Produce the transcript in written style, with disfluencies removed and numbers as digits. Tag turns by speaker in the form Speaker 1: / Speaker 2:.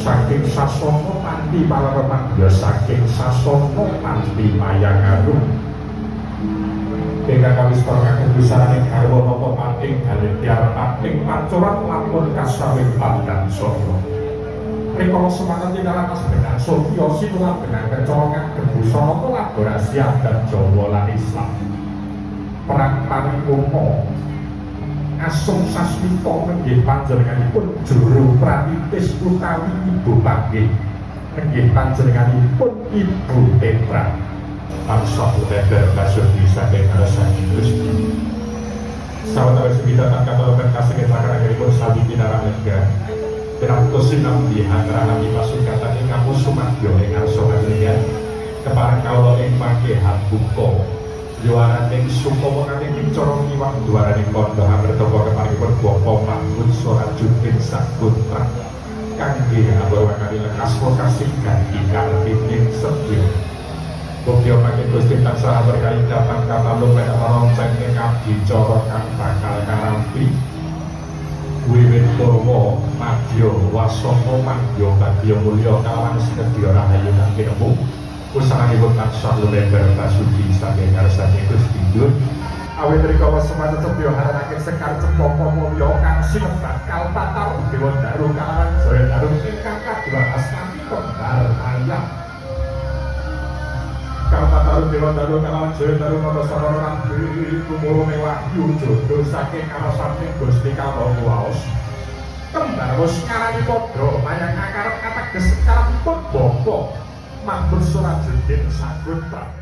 Speaker 1: Saking sasana panti palareman ya saking sasana panti mayangarum ingkang kawistara kagem busaraning garwa napa pating dalem diarepating pancuran lamun kasawing padang saka rikala semanten tinalatas benang satya sinulan benang kecara kagem busana kolaborasi adat Jawa lan Islam perang paripurna Asung Sasmita nenggih panjenenganipun juru pratitis utawi ibu panggih nenggih panjenenganipun Ibu Tetra tansah lumeber basuki saking ngarsaning Gusti. Sawetawis pidatan katoloken kasengit lakarangipun sami pinarang lega pinantu sinambi hangrahami pasukatan ingkang sumadyo ing ngarsa panjenengan kepareng kawula ing mangke hambuka yuwaraning sukawonaning micara kiwang duwaraning kandha amertapa keparengipun Bapak Mahmud Surajudin Saputra kangge ambarwakani lekas lokasi ganti kartining sedya. Mugi mangke Gusti tansah berkahi dhateng katalung lonceng ing abicara kang bakal karampi wiwit purwa madya wasana madya bagya mulya kalawan sinedya rahayu kang tinemu usahanipun tansah lumeber basuki saking ngarsane Gusti. Yun awit rikala semanten sedya haranake sekar cempaka mulya kang sinebat kalpataru dewa daru kalawan jaya daru ingkang kaduwa astani kembar mayang kalpataru dewa daru kalawan jaya daru nata sarana rambi tumurune wahyu jodo saking ngarsane Gusti Kang Maha Kuwaos kembar wis ngarani padha mayang akarep kateges karepipun Bapak Mahmud Surajudin Saputra.